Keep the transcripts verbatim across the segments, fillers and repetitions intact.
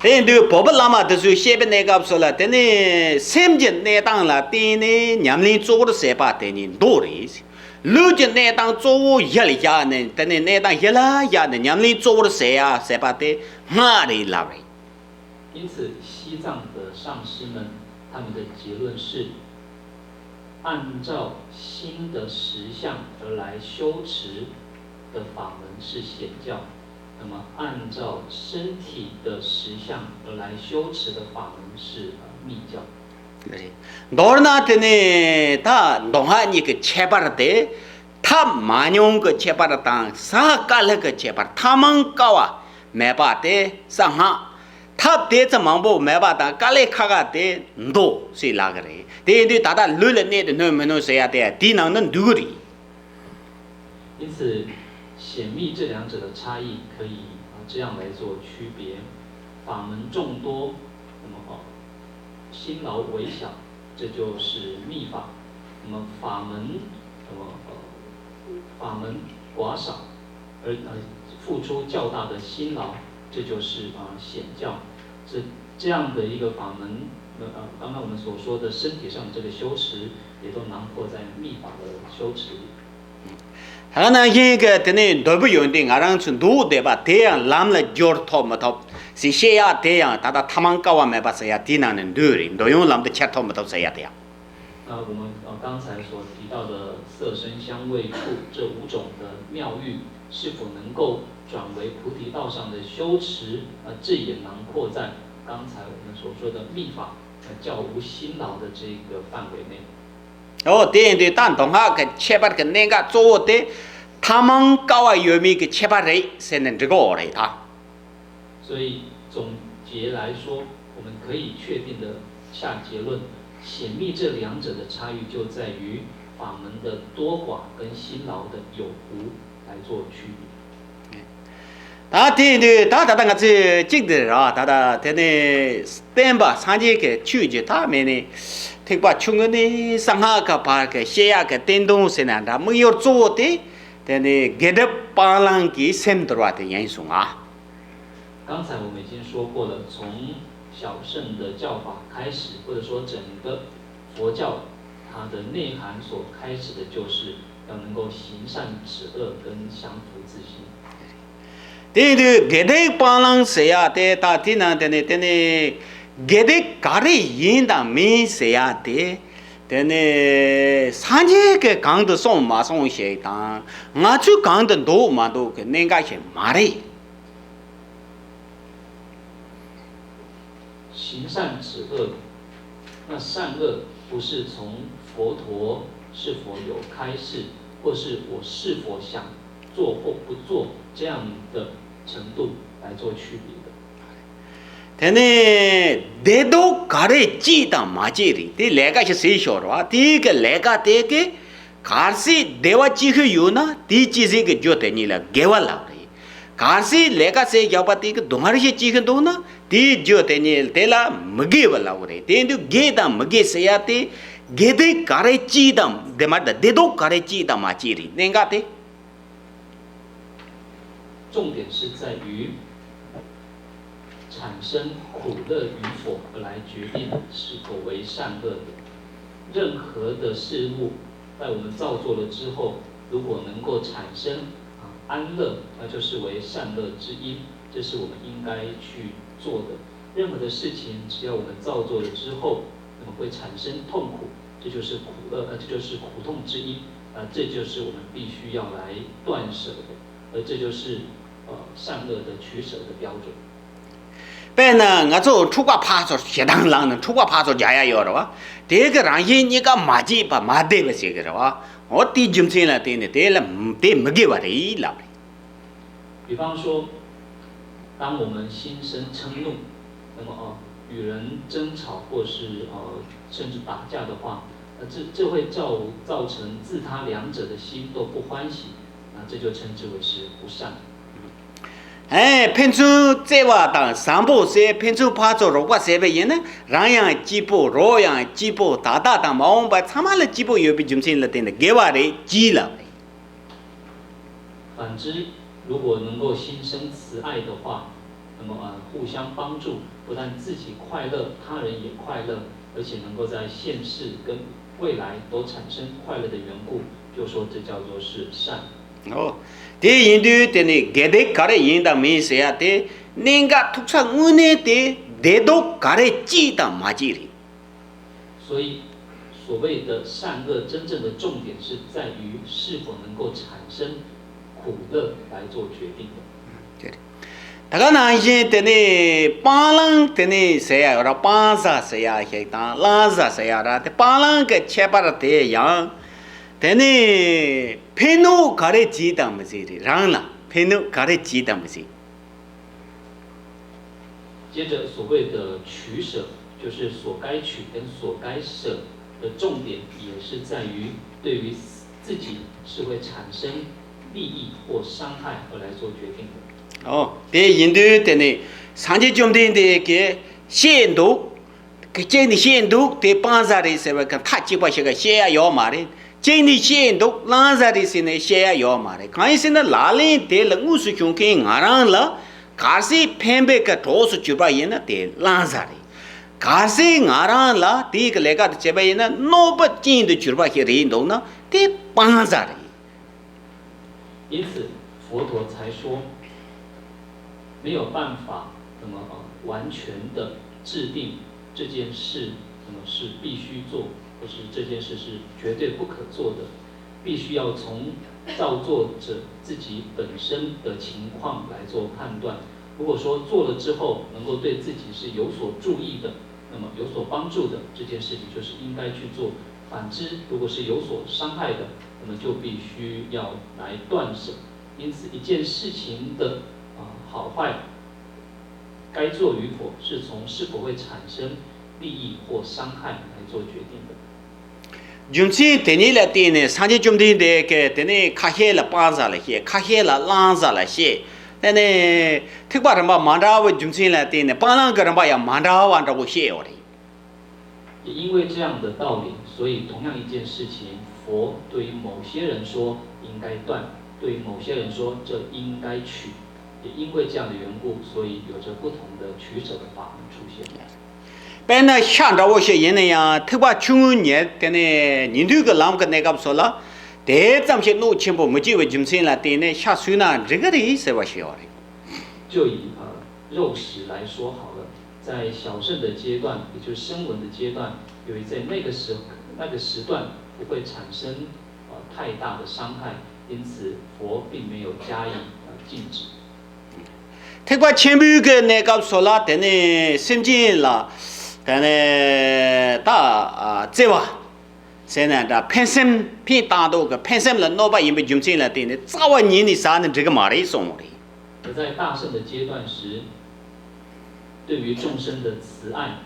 དེ་ཡིན་དུས་བོད་པ་བླ་མ་དེ་ཚོས་བཤད་པའི་གནས་སྐབས་སུ་ལ་དེ་ནི་སེམས་ཀྱི་གནས་སྟངས་ལ་བརྟེན་ནས་ཉམས་ལེན་གཙོ་བོར་ཟད་པ་དེ་ཉིད་མདོ་རེད། ལུས་ཀྱི་གནས་སྟངས་གཙོ་བོ་གཞི་ལ་བཞག་ནས་དེ་ནི་གནས་སྟངས་གཞི་ལ་བཞག་ནས་ཉམས་ལེན་གཙོ་བོར་ཟད་ཡ་ཟད་པ་དེ་སྔགས་རེད་ལབ་རེད། 因此，西藏的上师们他们的结论是，按照心的实相而来修持的法门是显教，那么按照身体的实相而来修持的法门是呃密教。 མདོར་ན་དེ་ནི་ད་མདོ་སྔགས་གཉིས་ཀྱི་ཁྱད་པར་དེ། ཐབས་མང་ཉུང་གི་ཁྱད་པར་དང་ཟབ་དཀའ་ལས་ཀྱི་ཁྱད་པར། ཐབས་མང་དཀའ་བ་མེད་པ་དེ་གསང་སྔགས། ཐབས་དེ་ཙམ་མང་པོ་མེད་པ་དང་དཀའ་ལས་ཁག་པ་དེ་མདོ་ཟེར་ལབ་ཀྱི་རེད། དེ་ཡིན་དུས་ད་ལྟ་ལུས་ལ་གནོད་དེ་གནོད་མི་གནོད་ཟེར་ཡ་དེ་དེའི་ནང་ན་འདུ་གི་རེད། 因此，显密这两者的差异可以啊这样来做区别：法门众多，那么哦，辛劳微小，这就是密法；那么法门，那么呃，法门寡少，而呃付出较大的辛劳，这就是啊显教。这这样的一个法门，呃呃，刚刚我们所说的身体上的这个修持，也都囊括在密法的修持里。 ད་ག་ནང་བཞིན་གྱི་དེ་ནས་འདོད་པ་ཡོད་དུས་ང་རང་ཚོ་འདུག་བསྡད་པ་དེ་ཡང་ལམ་ལ་སྦྱོར་ཐུབ་མི་ཐུབ་ཟེར་བཤད་ཡག་དེ་ཡང་ད་ལྟ་ཐབས་མང་དཀའ་བ་མེད་པ་ཟེར་ཡག་དེའི་ནང་ནས་འདུས་རེད། འདོད་ཡོན་ལམ་དུ་ཁྱེར་ཐུབ་མི་ཐུབ་ཟེར་ཡག་དེ་ཡང་། 那我们呃刚才所提到的色声香味触这五种的妙欲，是否能够转为菩提道上的修持？呃，这也囊括在刚才我们所说的密法，呃，较无辛劳的这个范围内。 འོ་དེ་ཡིན་དུས་ད་མདོ་སྔགས་ཀྱི་ཁྱད་པར་གྱི་གནད་འགག་གཙོ་བོ་དེ་ཐབས་མང་དཀའ་བ་ཡོད་མེད་ཀྱི་ཁྱད་པར་རེད་ཟེར་ནས་འགྲིག་གོ་རེད་ད། 所以总结来说，我们可以确定的下结论，显密这两者的差异就在于法门的多寡跟辛劳的有无来做区别。 ད་དེ་ཡིན་དུས་ད་ད་ལྟ་ང་ཚོས་གཅིག་དེ་ར་ད་ལྟ་དེ་ནས་བསྟན་པ་སངས་རྒྱས་ཀྱི་ཆོས་ཀྱི་ཐ་མེད་ནས་ཐེག་པ་ཆུང་ངུ་ནས་གསང་སྔགས་ཀྱི་བར་གྱི་བཤད་ཡག་གི་བསྟན་དོན་ཟེར་ན་འདྲ། དམིགས་ཡུལ་གཙོ་བོ་དེ་དེ་ནས་དགེ་སྒྲུབ་སྤང་བླང་གི་སེམས་དོར་བ་དེ་ཡིན་གསུང་ང་། 刚才我们已经说过了，从小乘的教法开始，或者说整个佛教，它的内涵所开始的就是要能够行善止恶跟降伏自心。 དེ་ཡིན་དུས་དགེ་སྡིག་སྤང་བླང་ཟེར་ཡག་དེ་ད་དེ་ནང་དེ་ནས་དེ་ནས་དགེ་སྡིག་ག་རེ་ཡིན་དང་མིན་ཟེར་ཡག་དེ། དེ་ནས་སངས་རྒྱས་ཀྱིས་གང་དུ་གསུངས་མ་གསུངས་ཞིག་དང་། ང་ཚོས་གང་དུ་འདུག་མ་འདུག་གི་གནད་འགག་ཞིག་མ་རེད། 行善止恶，那善恶不是从佛陀是否有开示，或是我是否想做或不做这样的程度来做区别的。 དེ་ནས་བདེ་སྡུག་ག་རེ་སྐྱེས་དང་མ་སྐྱེས་རེད། དེ་ལས་ཀ་ཞིག་ཟེར་ཤོར་བ་དེ་གི་ལས་ཀ་དེ་གི་གལ་སྲིད་བདེ་བ་སྐྱེ་གི་ཡོད་ན་དེའི་སྐྱེ་སྲིད་ཀྱི་རྒྱུ་དེ་ཉིད་ལ་དགེ་བ་ལབ་རེད། གལ་སྲིད་ལས་ཀ་ཟེར་བཞག་པ་དེ་གི་སྡུག་བསྔལ་ཞིག་སྐྱེ་གི་འདུག་ན་དེའི་རྒྱུ་དེ་ཉིད་དེ་ལ་མི་དགེ་བ་ལབ་རེད། དེ་དུས་དགེ་དང་མི་དགེ་ཟེར་ཡག་དེ་དགེ་སྡིག་ག་རེ་སྐྱེས་དང་དེ་མ་ད་བདེ་སྡུག་ག་རེ་སྐྱེས་དང་མ་སྐྱེས་རེད་གནད་འགག་དེ། 重点是在于产生苦乐与否而来决定是否为善恶的。任何的事物在我们造作了之后，如果能够产生啊安乐，那就是为善恶之因，这是我们应该去做的。任何的事情，只要我们造作了之后，那么会产生痛苦，这就是苦乐，呃，这就是苦痛之因，呃，这就是我们必须要来断舍的。 而这就是呃善恶的取舍的标准。 དཔེར་ན་ང་ཚོ་འཁྲུག་པ་ཕར་ཚུར་ཞེ་སྡང་ལངས་ནས་འཁྲུག་པ་ཕར་ཚུར་རྒྱག་ཡ་ཡོད་རེད་བ། དེ་གི་རང་བཞིན་གཉིས་ཀ་མ་སྐྱེས་པ་མ་བདེ་བ་ཞིག་གི་རེད་བ། འོ་དེའི་རྒྱུ་མཚན་ལ་བརྟེན་ནས་དེ་ལ་དེ་མི་དགེ་བ་རེད་ལབ་རེད། 比方说，当我们心生嗔怒，那么哦，与人争吵或是呃甚至打架的话，那这这会造造成自他两者的心都不欢喜，那这就称之为是不善。 ཨེ་ཕན་ཚུན་བརྩེ་བ་དང་བཟང་པོ་ཟེར་ཕན་ཚུན་ཕར་ཚུར་རོགས་པ་ཟེར་བ་ཡིན་ན་རང་ཡང་སྐྱིད་པོ་རོགས་ཡང་སྐྱིད་པོ་ད་ལྟ་དང་མ་འོངས་པ་ཚང་མ་ལ་སྐྱིད་པོ་ཡོད་པའི་རྒྱུ་མཚན་ལ་བརྟེན་ནས་དགེ་བ་རེད་སྐྱིད་ལབ་རེད། 反之，如果能够心生慈爱的话，那么啊，互相帮助，不但自己快乐，他人也快乐，而且能够在现世跟未来都产生快乐的缘故，就说这叫做是善。 ཨོ། དེ་ཡིན་དུས་དེ་ནི་དགེ་སྡིག་ག་རེ་ཡིན་དང་མིན་ཟེར་ཡ་དེ་གནད་འགག་ཐུག་ས་དངོས་གནས་དེ་བདེ་སྡུག་ག་རེ་སྐྱིད་དང་མ་སྐྱིད་རེད། 所以，所谓的善恶，真正的重点是在于是否能够产生苦乐来做决定的。 ད་ག་ནང་བཞིན་དེ་ནི་སྤང་བླང་དེ་ནི་ཟེར་ཡ་ཡོད་ར། སྤང་བྱ་ཟེར་ཡ་ཞིག་དང་བླང་བྱ་ཟེར་ཡ་ར། དེ་སྤང་བླང་གི་ཁྱད་པར་དེ་ཡང་དེ་ནི་ཕན་གནོད་ག་རེ་བྱེད་དང་མི་བྱེད་རེད། རང་ལ་ཕན་གནོད་ག་རེ་བྱེད་དང་མི་བྱེད། 接着，所谓的取舍，就是所该取跟所该舍的重点，也是在于对于自己是会产生利益或伤害而来做决定的。 ཨོ། དེ་ཡིན་དུས་དེ་ནི་སངས་རྒྱས་བཅོམ་ལྡན་འདས་ཀྱིས་བཤད་འདུག་གཅིག་ནི་བཤད་འདུག་དེ་སྤང་བྱ་རེད་ཟེར་བ་གི་མཐའ་གཅིག་པ་ཞིག་ག་བཤད་ཡ་ཡོད་མ་རེད། གཅིག་ནི་བཤད་འདུག་བླང་བྱ་རེད་ཟེར་ནས་བཤད་ཡ་ཡོད་མ་རེད། གང་ཡིན་ཟེར་ན་ལག་ལེན་དེ་ལ་དངོས་སུ་ཞུགས་མཁན་ང་རང་ལ་གལ་སྲིད་ཕན་པའི་གི་གྲོགས་སུ་གྱུར་པ་ཡིན་ན་དེ་བླང་བྱ་རེད། གལ་སྲིད་ང་རང་ལ་དེའི་གི་ལས་ཀ་དེ་བྱས་པ་ཡིན་ན་གནོད་པ་ཅན་དུ་གྱུར་པ་ཞིག་རེད་འདུག་ན་དེ་སྤང་བྱ་རེད། 因此，佛陀才说，没有办法，那么呃完全的制定这件事，那么是必须做，或是这件事是绝对不可做的，必须要从造作者自己本身的情况来做判断。如果说做了之后能够对自己是有所注意的，那么有所帮助的这件事情，就是应该去做。反之，如果是有所伤害的，那么就必须要来断舍。因此，一件事情的啊、呃好坏，该做与否，是从是否会产生利益或伤害来做决定的。 རྒྱུ་མཚན་དེ་ཉིད་ལ་བརྟེན་ནས་སངས་རྒྱས་བཅོམ་ལྡན་འདས་ཀྱིས་དེ་ནས་ཁ་ཤས་ལ་སྤང་བྱ་ལ་བཤད། ཁ་ཤས་ལ་བླང་བྱ་ལ་བཤད། དེ་ནས་ཐེག་པ་རིམ་པ་མ་འདྲ་བའི་རྒྱུ་མཚན་ལ་བརྟེན་ནས་སྤང་བླང་གི་རིམ་པ་ཡང་མ་འདྲ་བ་འདྲ་བོ་བཤད་ཡོད་རེད། 也因为这样的道理，所以同样一件事情，佛对于某些人说应该断，对于某些人说这应该取，也因为这样的缘故，所以有着不同的取舍的法门出现。 དཔེར་ན་ཤ་འདྲ་བོ་ཞིག་ཡིན་ན་ཡང་ཐེག་པ་ཆུང་ངུའི་ཉེར་དེ་ནས་ཉན་ཐོས་ཀྱི་ལམ་གྱི་གནས་སྐབས་སུ་ལ་དེ་ཙམ་ཞིག་གནོད་ཆེན་པོ་མི་སྐྱེ་བའི་རྒྱུ་མཚན་ལ་བརྟེན་ནས་ཤ་ཟོས་ན་འགྲིག་གི་རེད་ཟེར་བ་ཞིག་ཡོད་རེད། 就以呃肉食来说好了，在小乘的阶段，也就是声闻的阶段，由于在那个时那个时段不会产生呃太大的伤害，因此佛并没有加以呃禁止。 ཐེག་པ་ཆེན་པོའི་གི་གནས་སྐབས་སུ་ལ་དེ་ནས་སེམས་ཅན་ལ་དེ་ནས་ད་བརྩེ་བ་ཟེར་ན་འདྲ། ཕན་སེམས་ཕན་བཏགས་འདུག་གི་ཕན་སེམས་ལ་གནོད་པ་ཡིན་པའི་རྒྱུ་མཚན་ལ་བརྟེན་ནས་རྩ་བ་ཉིད་ནས་ཟ་ནི་འགྲིག་གི་མ་རེད་གསུངས་པ་རེད། 而在大乘的阶段时，对于众生的慈爱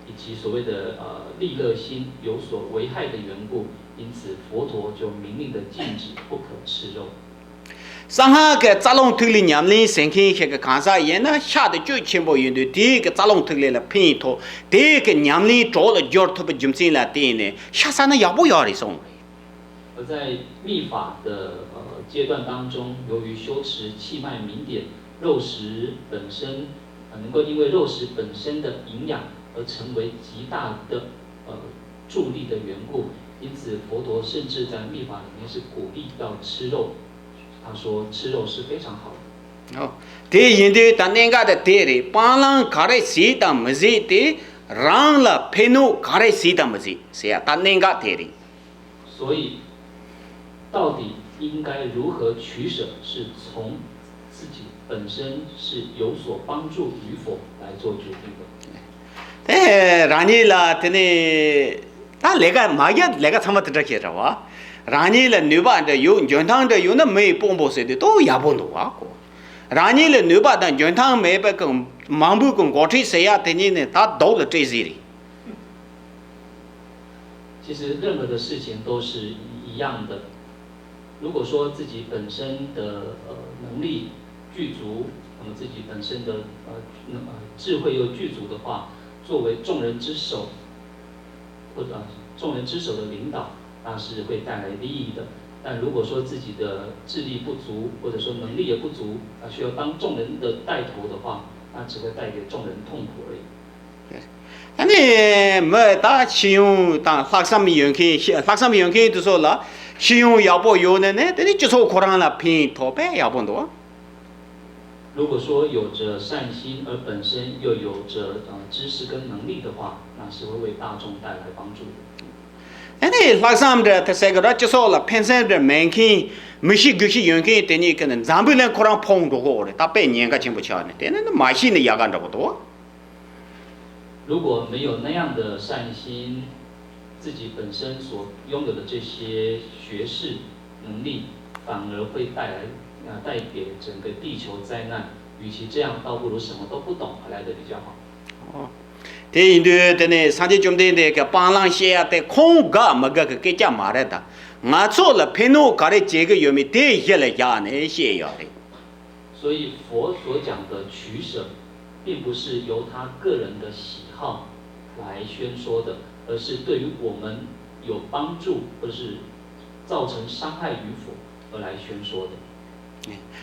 以及所谓的呃利乐心有所危害的缘故，因此佛陀就明令的禁止不可吃肉。 གསང་སྔགས་ཀྱི་རྩ་རླུང་ཐིག་ལེ་ཉམས་ལེན་ཟེར་མཁན་ཞིག་གི་གང་ཟག་ཡིན་ན་ཤ་དེ་སྤྱོད་ཆེན་པོ་ཡིན་དུས་དེའི་གི་རྩ་རླུང་ཐིག་ལེ་ལ་ཕན་ཐོགས། དེའི་གི་ཉམས་ལེན་གྲོགས་ལ་འགྱུར་ཐུབ་པའི་རྒྱུ་མཚན་ལ་བརྟེན་ནས་ཤ་ཟ་ན་ཡག་པོ་ཡོད་རེད་གསུངས་པ་རེད། 而在密法的呃阶段当中，由于修持气脉明点，肉食本身呃能够因为肉食本身的营养而成为极大的呃助力的缘故，因此佛陀甚至在密法里面是鼓励要吃肉，他说吃肉是非常好的。 ཨོ། དེ་ཡིན་དུས་ད་གནད་འགག་དེ་དེ་རེད། སྤང་བླང་ག་རེ་བྱེད་དང་མི་བྱེད་དེ་རང་ལ་ཕན་གནོད་ག་རེ་བྱེད་དང་མི་བྱེད་ཟེར་ཡ་ད་གནད་འགག་དེ་རེད། 所以，到底应该如何取舍，是从自己本身是有所帮助与否来做决定的。 དེ་རང་ཉིད་ལ་དེ་ནས་ད་ལས་ཀ་མ་རྒྱག་ལས་ཀ་ཚང་མ་དེ་འདྲ་བྱེད་ར་བ། རང་ཉིད་ལ་ནུས་པ་འདྲ་ཡོད། འཇོན་ཐང་འདྲ་ཡོད་ན་མི་ཡི་དཔོན་པོ་ཟེར་དུས་ཏོ་ཡག་པོ་འདུག་བ་གོ། རང་ཉིད་ལ་ནུས་པ་དང་འཇོན་ཐང་མེད་པའི་གི་མང་པོའི་གི་འགོ་ཁྲིད་ཟེར་ཡ་དེ་ཉིད་ནི་ད་རྡོག་ལ་སྤྲད་ཟིག་རེད། 其实任何的事情都是一样的。如果说自己本身的呃能力具足，那么自己本身的呃能呃智慧又具足的话，作为众人之首，或者呃众人之首的领导，那是会带来利益的。但如果说自己的智力不足，或者说能力也不足，啊，需要当众人的带头的话，那只会带给众人痛苦而已。 ཨ་ནི་མི་ད་ཤེས་ཡོན་དང་ལྷག་བསམ་ཡོད་མཁན་ཤེས་ལྷག་བསམ་ཡོད་མཁན་དེ་ཚོ་ལ་ཤེས་ཡོན་ཡག་པོ་ཡོད་ནས་ནས་དེ་ནི་སྤྱི་ཚོགས་ཁོ་རང་ལ་ཕན་ཐོགས་པས་ཡག་པོ་འདུག 如果说有着善心，而本身又有着呃知识跟能力的话，那是会为大众带来帮助的。 ཨ་ནི་ལྷག་བསམ་འདྲ་དེ་ཟེར་གི་ར་སྤྱི་ཚོགས་ལ་ཕན་སེམས་འདྲ་མེད་མཁན་མི་ཤེས་དགུ་ཤེས་ཡོད་མཁན་དེ་གཉིས་ཀྱི་ནི་འཛམ་བུ་གླིང་ཁོ་རང་ཕོངས་འགྲོ་གི་ཡོད་རེད། ད་དཔེ་ཉེན་ཁ་ཆེན་པོ་ཆགས་ནས་དེ་ནི་ནི་མ་ཤེས་ནི་ཡག་ག་འདྲ་པོ་འདུག 如果没有那样的善心，自己本身所拥有的这些学识能力，反而会带来呃带给整个地球灾难。与其这样，倒不如什么都不懂，还来得比较好。 དེ་ཡིན་དུས་དེ་ནི་སངས་རྒྱས་བཅོམ་ལྡན་འདས་ཀྱི་སྤང་བླང་བཤད་ཡ་དེ་ཁོང་དགའ་མི་དགའ་གི་སྐད་ཆ་མ་རེད་ད། ང་ཚོ་ལ་ཕན་ནོ་ག་རེ་བྱེད་ཀྱི་ཡོད་མེད་དེ་གཞི་ལ་བཞག་ནས་བཤད་ཡོད་རེད། 所以佛所讲的取舍，并不是由他个人的喜好来宣说的，而是对于我们有帮助或是造成伤害与否而来宣说的。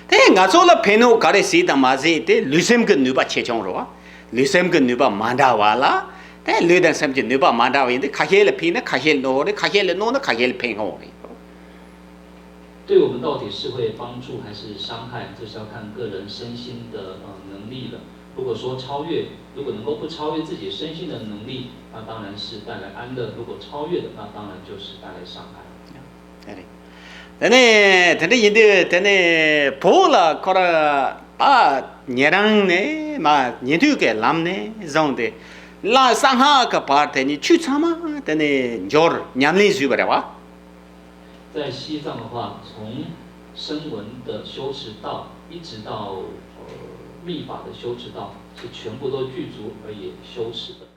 དེ་ང་ཚོ་ལ་ཕན་ནོ་ག་རེ་ཟིག་དང་མ་ཟིག་དེ་ལུས་སེམས་ཀྱི་ནུས་པ་ཆེ་ཆུང་རེད་བ། ལུས་སེམས་ཀྱི་ནུས་པ་མ་འདྲ་བ་ལ། དེ་ལུས་དང་སེམས་ཀྱི་ནུས་པ་མ་འདྲ་བ་ཡིན་དུས་ཁ་ཤས་ལ་ཕན་ན་ཁ་ཤས་ལ་གནོད་རེད། ཁ་ཤས་ལ་གནོད་ན་ཁ་ཤས་ལ་ཕན་ཡོང་རེད། 对我们到底是会帮助还是伤害，这是要看个人身心的呃能力了。如果说超越，如果能够不超越自己身心的能力，那当然是带来安乐；如果超越的，那当然就是带来伤害。 དེ་ནས་དེ་འདྲ་ཡིན་དུས་དེ་ནས་བོད་ལ་ཁོ་ར་ད་ཉེ་རང་ནས་མ་ཉེ་དུས་ཀྱི་ལམ་ནས་བཟུང་སྟེ་ལ་གསང་སྔགས་ཀྱི་བར་དེ་ནས་ཆོས་ཚང་མ་དེ་ནས་འབྱོར་ཉམས་ལེན་བཟོས་པ་རེད་བ། 在西藏的话，从声闻的修持道，一直到呃密法的修持道，是全部都具足而也修持的。